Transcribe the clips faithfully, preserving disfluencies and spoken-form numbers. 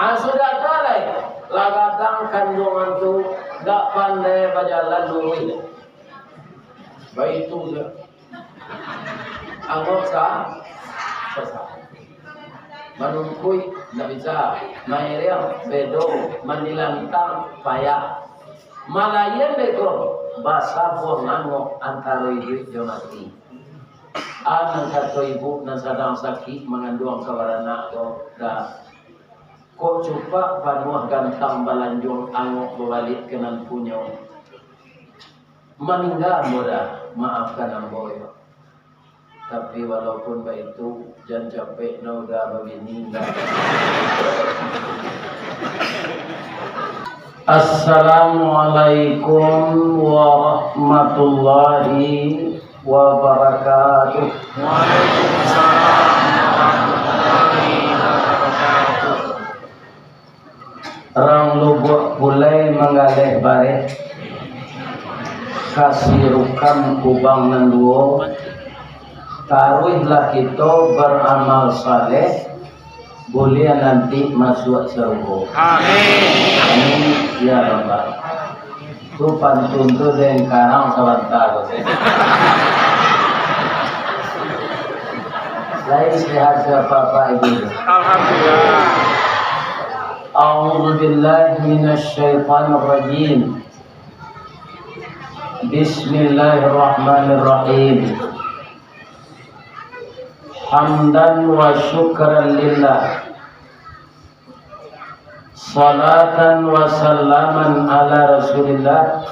Ah, sudah tu lai, lah gadang kanduangan tu, dak pandai bajalan luruih. Baitu se. Angok sa-, sasa. Manungkuik, ndak bisa. Mairiang, bedo. Manilantang, payah. Malayan beko, basabuang angok antaro iduik jo mati. Ah, nan kato ibu nan sadang sakik manganduang ka baranak ko, dah. Kok cupak panuah gantang balanjuang angok babaliak ka nan punyo. Maningga ambo dah, maafkan ambo yo. Tapi walaupun baitu, jan capek no dah babini indak. Assalamualaikum warahmatullahi wabarakatuh. Waalaikumsalam warahmatullahi wabarakatuh. Rang Lubuak Pulai manggaleh bareh, kasi rukam kubang nan duo, taruihlah kito baramal saleh, buliah nanti masuak sarugo. Amin. Amin, ya Rabbal. Tu pantun tu den karang sabanta ko. Lai sehat se Bapak Ibu? Alhamdulillah. A'udzubillahi minasyaitonirrajim. Bismillahirrahmanirrahim. Hamdan wa syukran lillah. Salatan wa salaman ala Rasulillah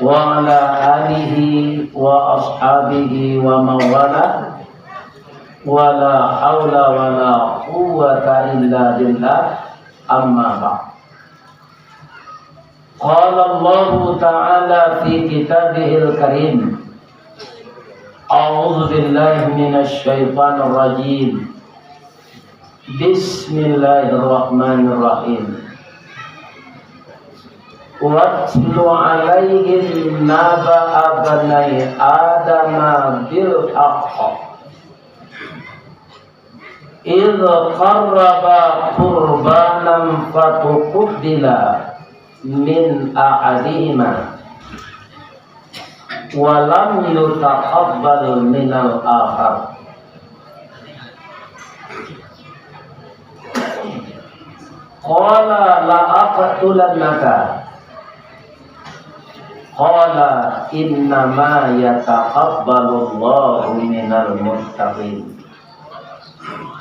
wa ala alihi wa ashabihi wa mawala, wa la haula wa la quwwata illa billah, amma ba'd. Qala Allahu ta'ala fi kitabihil karim, a'udzu billahi minasy syaithanir rajim. Bismillahirrahmanirrahim. Watlu 'alaihim naba'a bnai Adama bil haqq. Idh qarraba qurbanan fatuqubila min ahadihima wa lam yutaqabbal minal akhar. Qala la aqtulannaka. Qala innama yataqabbalullahu minal muttaqin.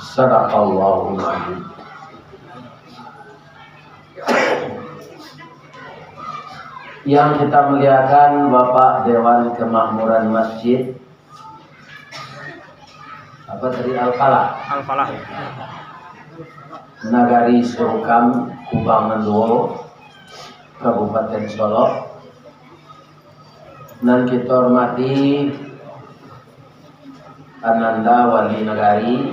Sadaqallahul adzim. Yang kita muliakan Bapak Dewan Kemakmuran Masjid, apa tadi, Al-Falah? Al-Falah. Nagari Surukam, Kubang Nan Duo, Kabupaten Solok. Nan kita hormati Ananda Wali Nagari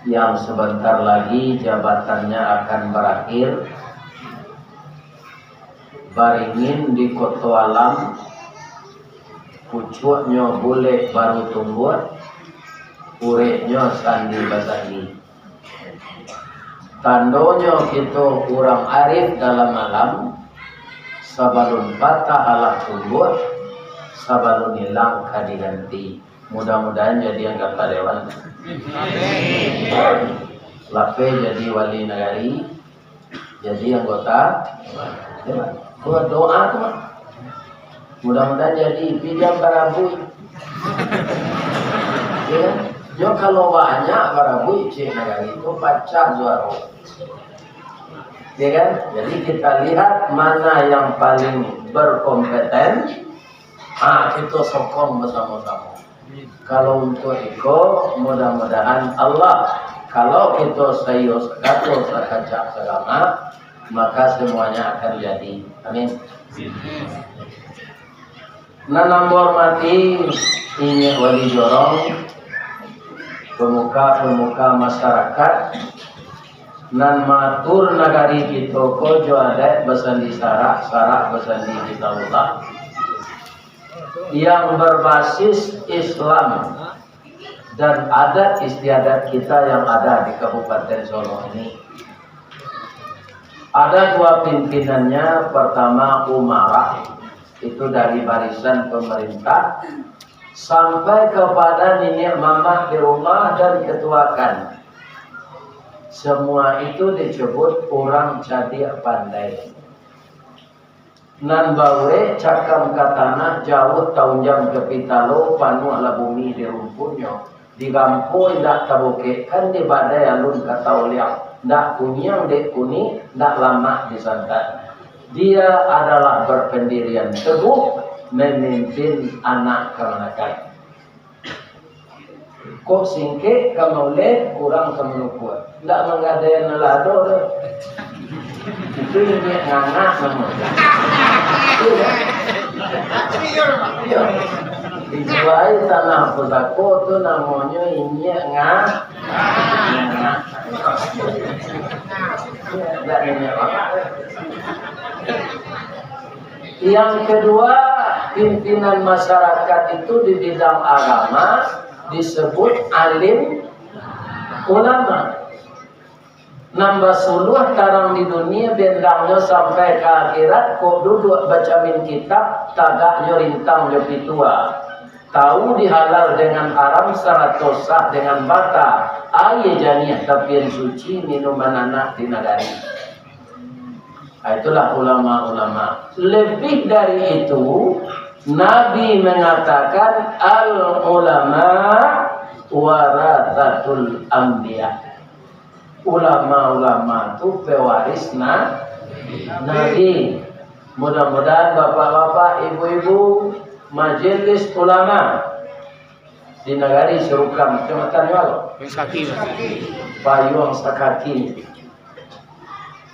yang sebentar lagi jabatannya akan berakhir, baringin di Koto Alam, pucuaknyo bulek baru tumbuah, ureknyo sandi basandi. Tandonyo kito urang arif dalam alam, sabalun patah alah tumbuah, sabalun ilang ka diganti. Mudah-mudahan jadi anggota dewan. Amin. Lapeh jadi wali nagari, jadi anggota dewan. Buat doa tu mah. Mudah-mudahan jadi pilihan barabuik. Ya kan? Yo, kalau banyak barabuik cik nagari tu pacah suaro. Ya kan? Jadi kita lihat mana yang paling berkompeten, ah, kita sokong bersama-sama. Kalau untuk iko, mudah-mudahan Allah, kalau kita saiyo sakato sakacak sagama, maka semuanya akan jadi. Amin. Nan ambo hormati, inyiak wali jorong, pemuka-pemuka masyarakat, nan maatur nagari kito ko jo adat basandi sarak, sarak basandi Kitabullah, yang berbasis Islam, dan adat istiadat kita yang ada di Kabupaten Solok ini. Ada dua pimpinannya, pertama umara, itu dari barisan pemerintah, sampai kepada niniak mamak di rumah dan ketuakan. Semua itu disebut urang cadiak pandai. Nan baurek cakam ka tanah, jauah taunjam ka pitalo, panuahlah bumi di rumpunnyo. Di rampo indak tabukekkan, di badai alun ka tauliang, ndak kuniang dek kunik, ndak lamak di santan. Dia adalah berpendirian teguh memimpin anak kamanakan. Kok singkek ka maulek, kurang ka manukua. Ndak manggadai nan lah ado doh. Itu inyiak ngangak namonyo. Iyo. Iyo. Dijual tanah pusako tu namonyo inyiak nga-, ngangak. Ndak inyiak ngangak. Yang kedua, pimpinan masyarakat itu di bidang agama disebut alim ulama. Nan basuluah tarang di dunia, bendangnyo sampai ka akhirat, kok duduak bacamin kitab, tagaknyo rintang jo pitua. Tahu di halal dengan haram, sarato sah dengan bata, aia janiah tapian suci, minuman anak di nagari. Ah, itulah ulama-ulama. Lebih dari itu, Nabi mengatakan, "Al-ulama warasatul anbiya." Ulama-ulama tu pewaris na-, Nabi. Mudah-mudahan bapak-bapak, ibu-ibu, majelis ulama di nagari Surukam, kecamatan Walo. Payuang Sakaki. Payuang Sakaki.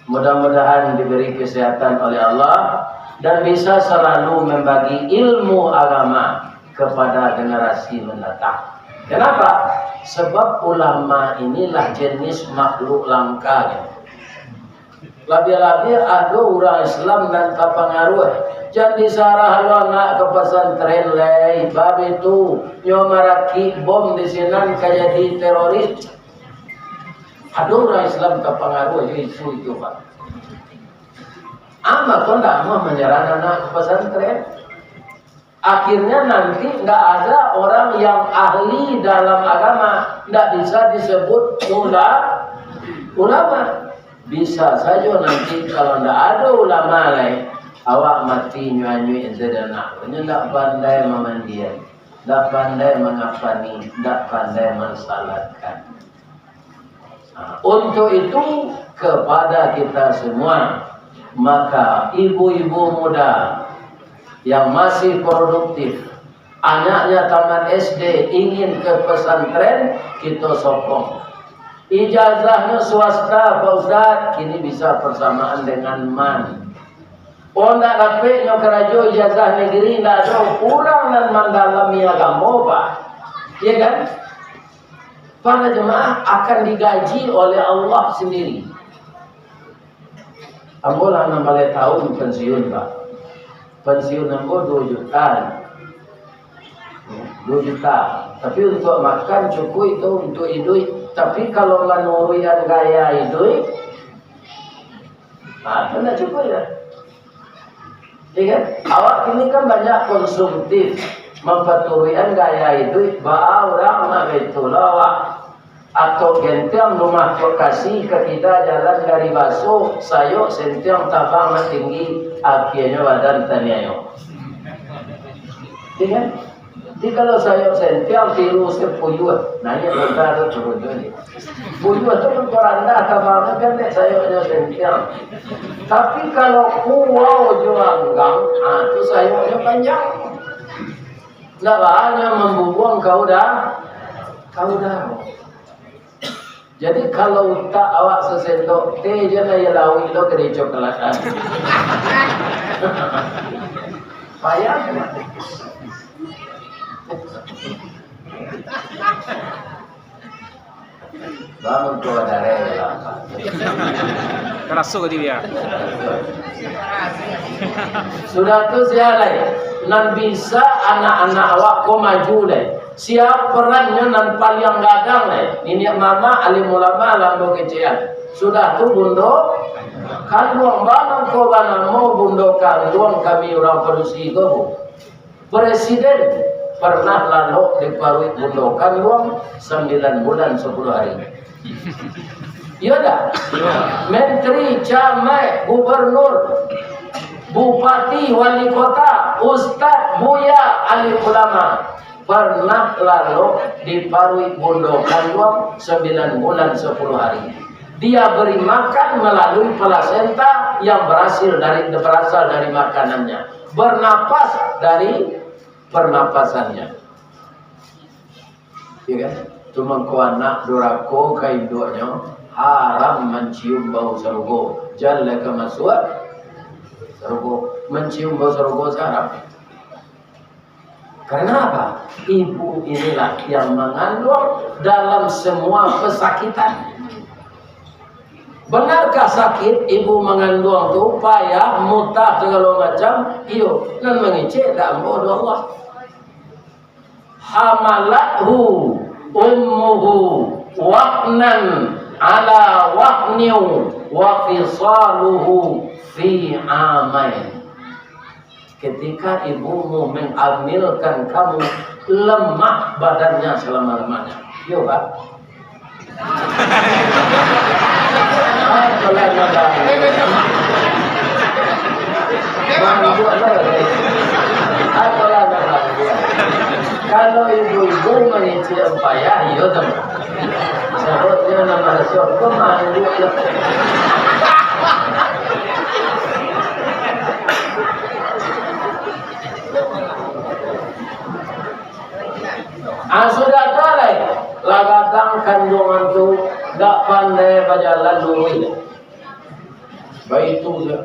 Mudah-mudahan diberi kesehatan oleh Allah dan bisa selalu membagi ilmu agama kepada generasi mendatang. Kenapa? Sebab ulama inilah jenis makhluk langka. Labiah-labiah ado urang Islam nan tapangaruah. Jan disarah lo anak ka pasantren lai, bab itu nyo marakik bom di sinan ka jadi teroris. Ado urang Islam tapangaruah jo isu itu, Pak. Ama ko ndak mau manyarah anak ka pasantren. Akhirnya nanti ndak ada orang yang ahli dalam agama, ndak bisa disebut ula-, ulama. Bisa sajo nanti kalau ndak ada ulama lai, awak mati nyuanyuik sajo nak. Nyo ndak pandai mamandian, ndak pandai mangapani, ndak pandai mansalatkan. Nah, untuk itu, kepada kita semua, maka ibu-ibu muda yang masih produktif, anaknya tamat S D ingin ke pesantren, kita sokong. Ijazahnyo swasta, Pak Ustaz, kini bisa persamaan dengan MAN. Oh, ndak dapek nyo karajo ijazah negeri, ndak ado urang nan mandalami agamo, Pak. Iya kan? Para jemaah akan digaji oleh Allah sendiri. Ambo lah anam baleh tahun pensiun, Pak. Pensiun ambo dua juta. Dua juta. Tapi untuk makan cukup itu untuk iduik. Tapi kalau manuruikan gaya iduik, nah, itu ndak cukup ya. Iya kan? Awak kini kan banyak konsumtif, mampaturuikan gaya iduik, baa urang nak baitu lo awak. Atok gentiang rumah kok kasi, ka kida jalan gari baso, sayok sentiang tabang nak tinggi, akhirnyo badan taniayo. Iya kan? Jadi kalau sayok sentiang tiru sapuyuah, naiak banda tu turun tu ni. Puyuah tu pun kok randah, tabangnyo kan dek sayoknyo sentiang. Tapi kalau kuau jo anggang, ah, tu sayoknyo panjang. Ndak baa nyo mambubuang ka uda-, ka udaro. Jadi, kalau utak awak sasendok teh, jan aia lauik lo ka dicokolatan. Payah. Bangun tu, dareh lah. Karaso ka diri, ya. Sudah tu, sia lai. Nan bisa anak-anak awak ko maju lai. Sia perannyo nan paliang gadang lai? Niniak mamak, alim ulama, lambo kecekan. Sudah tu bundo kanduang. Banang ko banamo bundo kanduang kami urang padusi ko, Bu. Presiden pernah lalok di paruik bundo kanduang sambilan bulan sapuluah hari. Iyo dak? Menteri, camat, gubernur, bupati, wali kota, ustaz, buya, alim ulama pernah lalok di paruik bundo kanduang sambilan bulan sapuluah hari. Dia beri makan melalui plasenta yang berhasil dari, berasal dari makanannya, bernapas dari pernapasannya. Ya kan? Cuma ko anak durako ka induaknyo, haram mancium bau sarugo. Jan lai ka masuak sarugo. Mancium bau sarugo se haram. Karena apa? Ibu inilah yang mengandung dalam semua kesakitan. Benarkah sakit ibu mengandung tu, payah, mutah, segalo macam? Iyo, nan mangecek dak ambo doh Allah. Hamalathu ummuhu wahnan ala wahnin wa fisaluhu fi amain. Ketika ibumu menghamilkan kamu, lemah badannya selama-lamanya. Iyo, Pak. Apalah nambah. Apalah nambah. Kalau ibu-ibu mangecek payah, iyo, teman. Sababnyo nambah raso, kok manduak lah. Ah, sudah tu lai, lah gadang kanduangan tu, dak pandai bajalan luruih. Baitu se.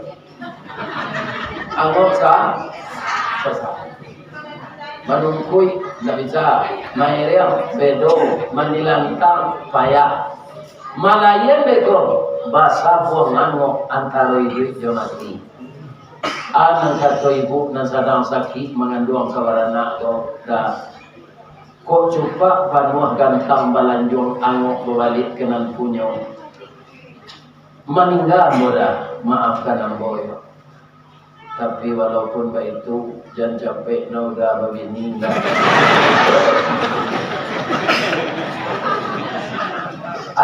Angok sa-, sasa. Manungkuik, ndak bisa. Mairiang, bedo. Mandilantang, payah. Malayan beko, basabuang angok antaro iduik jo mati. Ah, nan kato ibu nan sadang sakik manganduang ka baranak ko, dah. Kok cupak panuah gantang balanjuang angok babaliak ka nan punyo. Maningga ambo dah, maafkan ambo yo. Tapi walaupun baitu, jan capek nah udah babini, indak.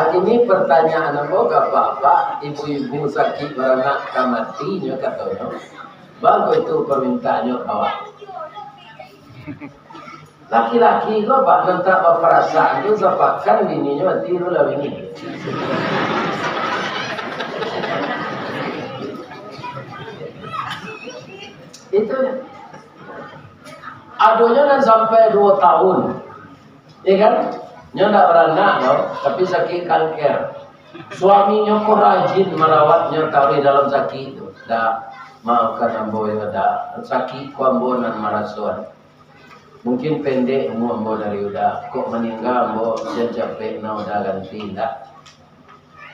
Kini pertanyaan ambo ka apak-apak, ibu-ibu sakik baranak ka mati nyo katonyo. Bagus tu permintaannyo kawan. Laki-laki ko, Pak, nan tak baparasaan tu, sapakan bininyo mati tu lah bini. Itu. Adonyo nan sampai duo tahun. Iya kan? Nyo ndak baranak, no, tapi sakik kanker. Suaminyo ko rajin marawatnyo taruih dalam sakik tu. Dak, maafkan ambo yo, dak. Sakik ko ambo nan marasoan. Mungkin pendek umua ambo dari Uda. Kok maningga ambo, jan capek nah Uda ganti, indak.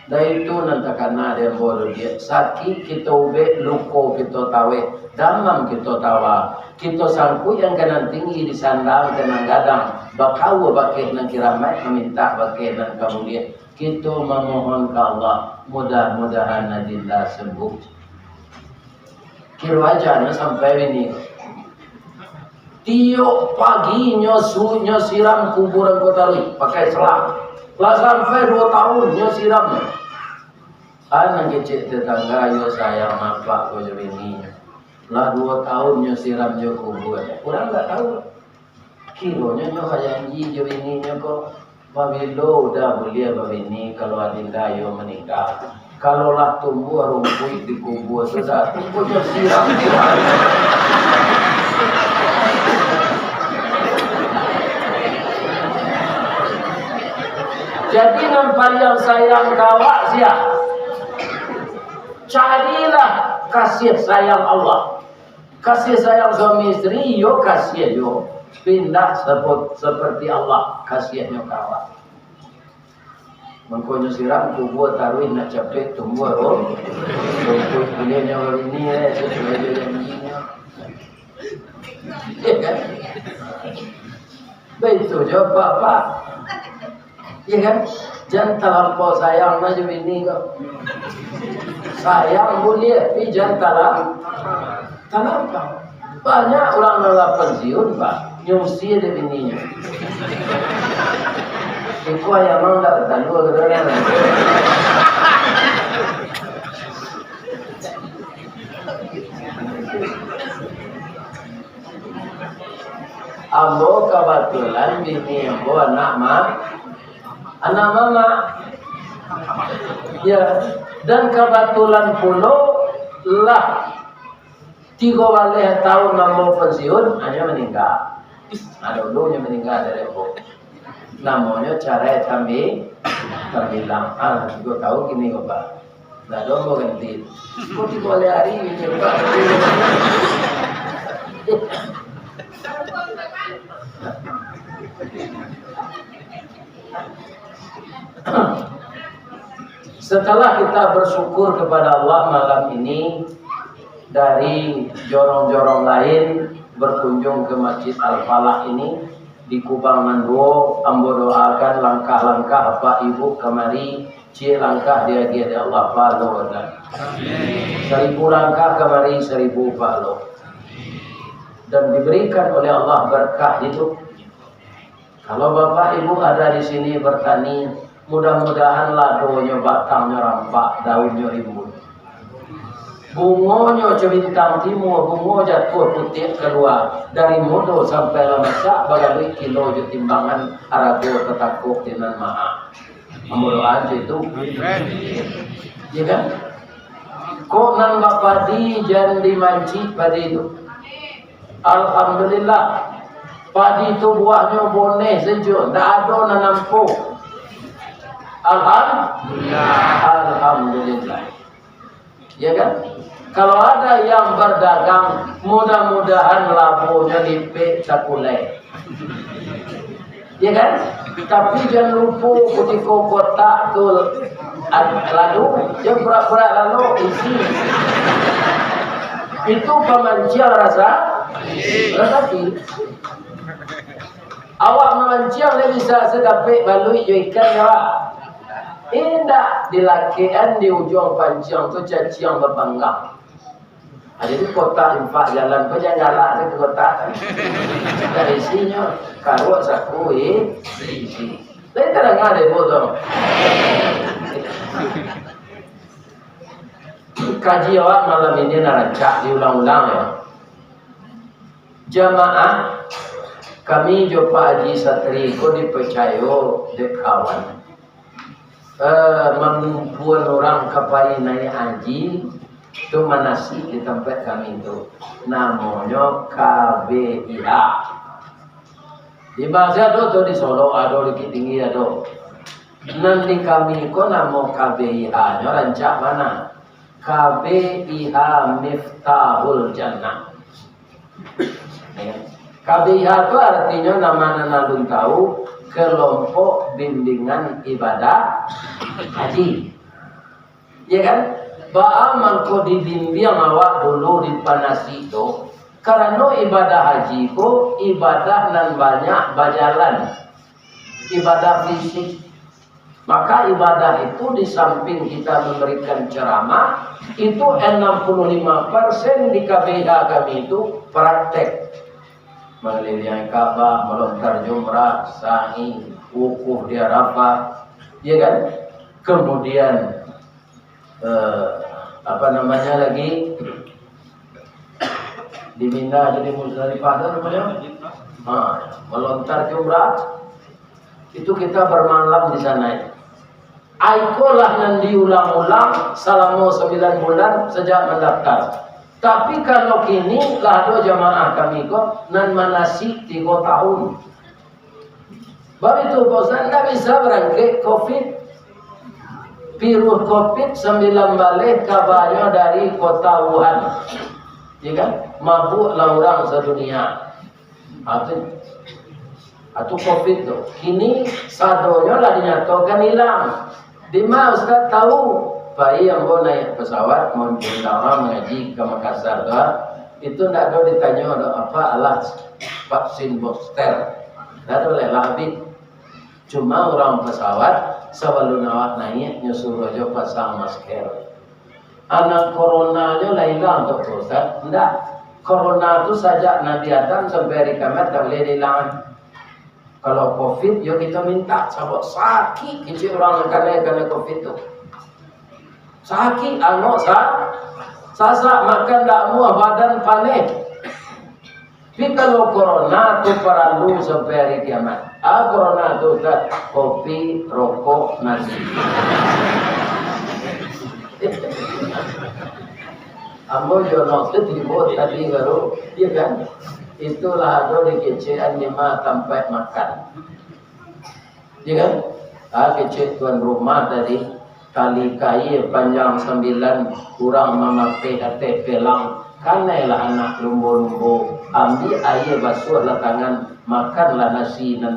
Dari tu nan takana di ambo tu, dia sakik kito ubek, luko kito taweh, damam kito tawa, kito sangkuik yang ka nan tinggi, disandang ka nan gadang, bakaua bakeh nan kiramaik, mamintak bakeh nan ka mulie. Kito mamohon ka Allah, mudah-mudahan Adinda sembuh. Kiro aja nyo sampai bini. Tiok pagi nyo su-, nyo siram kuburan ko taruih pakai selang. Lah sampai duo tahun nyo siram. Anak kecek tetangga yo sayang apak ko jo bini. Lah duo tahun nyo siram jo kubur. Urang ndak tahu. Kironyo nyo bajanji jo bininyo ko, pabilo Uda buliah babini, kalau Adinda iyo maningga. Kalau lah tumbuah rumpuik di kubua tu, dah tumbuahnyo siram. Jadi, nan paliang sayang ka awak sia? Carilah kasih sayang Allah. Kasih sayang suami isteri, iyo kasih juo. Indak sepe-, seperti Allah kasihnyo ka awak. Mangkonyo siram kubua taruih nak capek tumbuah rum-, rumpuik buliahnyo babini, eh, sasuai jo janjinyo. Ya kan? Baitu jo, Pak. Ya kan? Jan talampau sayang lah jo bini ko. Sayang buliah, tapi jan talam-, talampau. Banyak urang nan lah pansiun, Pak, nyusi dek bininyo. Iko ayam mang dak talu, kata urang. Ambo kabatulan bini ambo anak ma-, anak mamak. Ya, dan kabatulan pulo lah tigo baleh taun ambo pensiun, inyo maningga. Nah, dulu inyo maningga dari ambo. Namonyo carai tambi-, tambilang. Ah, tigo taun kini ko, Pak. Ndak doh ambo ganti. Kok tigo baleh ari gitu, Pak? Setelah kita bersyukur kepada Allah malam ini, dari jorong-jorong lain berkunjung ke Masjid Al-Falah ini, di Kubang nan duo, ambo doakan langkah-langkah Bapak Ibu kamari, ciek langkah diagiah dek Allah, pahalo ado. Saribu langkah kamari, saribu pahalo. Dan diberikan oleh Allah berkah hidup. Kalau Bapak Ibu ada di sini bertani, mudah-mudahan ladonyo batangnyo rampak, daunnyo rimbun. Bungonyo co bintang timua, bungo jatuah putiak kalua, dari mudo sampai lah masak, bagaduik kilo jo timbangan, arago tatakok di nan maha. Ambo doa aja itu. Ya kan? Kok nan bapadi jan dimancik padi tu. Alhamdulillah. Padi tu buahnyo boneh sajo, ndak ado nan nampuh. Alham-, Alhamdulillah. Ya kan? Kalau ada yang berdagang, mudah-mudahan labonyo lipek sakulai. Ya kan? Tapi jan lupo kutiko kotak tu lalu, jan pura-pura lalu isi. Itu pamanciang rasa rasaki. Awak mamanciang lai bisa sadapek baluik jo ikan, awak. Indak, dilakekan di ujuang panciang tu caciang bapanggang. Ah, jadi kotak impak jalan ko jan galak se ka kotak. Dari isinyo karuak saku i-, isi. Tapi tadanga dek ibu tu. Kaji awak malam ini nan rancak diulang-ulang, ya. Jamaah, kami jo Pak Haji Satri ko dipacayo dek kawan, eh, mangumpuan urang ka pai naiak haji tu manasik di tampek kami tu. Namonyo K B I H. Di Banjar ado tu, di Solok ado, di Bukik Tinggi ado. Nan di kami ko namo K B I H-nyo rancak bana. K B I H Miftahul Jannah. Ya. K B I H tu artinyo, nan ma nan alun tahu, Kelompok Bimbingan Ibadah Haji. Ya kan? Baa mangko dibimbiang awak dulu di panasik tu? Karano ibadah haji ko ibadah nan banyak bajalan, ibadah fisik. Maka ibadah itu, di samping kita memberikan ceramah, itu enam puluh lima persen di K B H kami itu praktek. Mangelilingi Ka'bah, melontar jumrah, sa'i, wukuf di Arafah, ya kan? Kemudian, eh, apa namanya lagi? Di Mina, jadi Muzdalifah tu namanya. Ha, melontar jumrah. Itu kita bermalam di sana. Ikolah nan diulang-ulang salamo sambilan bulan sajak mandaftar. Tapi kalau kini lah ado jamaah kami ko nan manasik tigo tahun. Baitu, Pak Ustaz, ndak bisa barangkek covid. Virus covid sambilan baleh kabanyo dari kota Wuhan. Ya kan? Mabuaklah urang sadunia. Ha, tu. Ha, tu covid tu. Kini sadonyo lah dinyatokan ilang. Dima Ustaz tahu? Pai ambo naiak pesawat, mancundawa mangaji ka Makassar tu, ha. Itu ndak ado ditanyo doh, apa alah vaksin booster. Ndak ado lai lah abih. Cuma urang pesawat, sabalun awak naiak, nyo suruah jo pasang masker. Anak corona nyo lah ilang tu, Ustaz? Ndak. Corona tu sajak Nabi Adam sampai hari kiamat tak boleh diilangan. Kalau covid, yo kito mintak, sabab sakik kecek urang nan kanai, kanai covid tu. Sakik, angok sa-, sasak, makan dak amuah, badan paneh. Tapi kalau corona tu paralu sampai hari kiamat. Ah, corona tu, Ustaz, kopi, rokok, nasi. Ambo jo nok tu tibo tadi baru, iyo kan? Itulah ado di kecekan lima tampek makan. Iyo kan? Ah, kecek tuan rumah tadi, tali kaia panjang sambilan, urang mamapeh ateh pelang, kanailah anak lumbo-lumbo, ambiak aia basuahlah tangan, makanlah nasi nan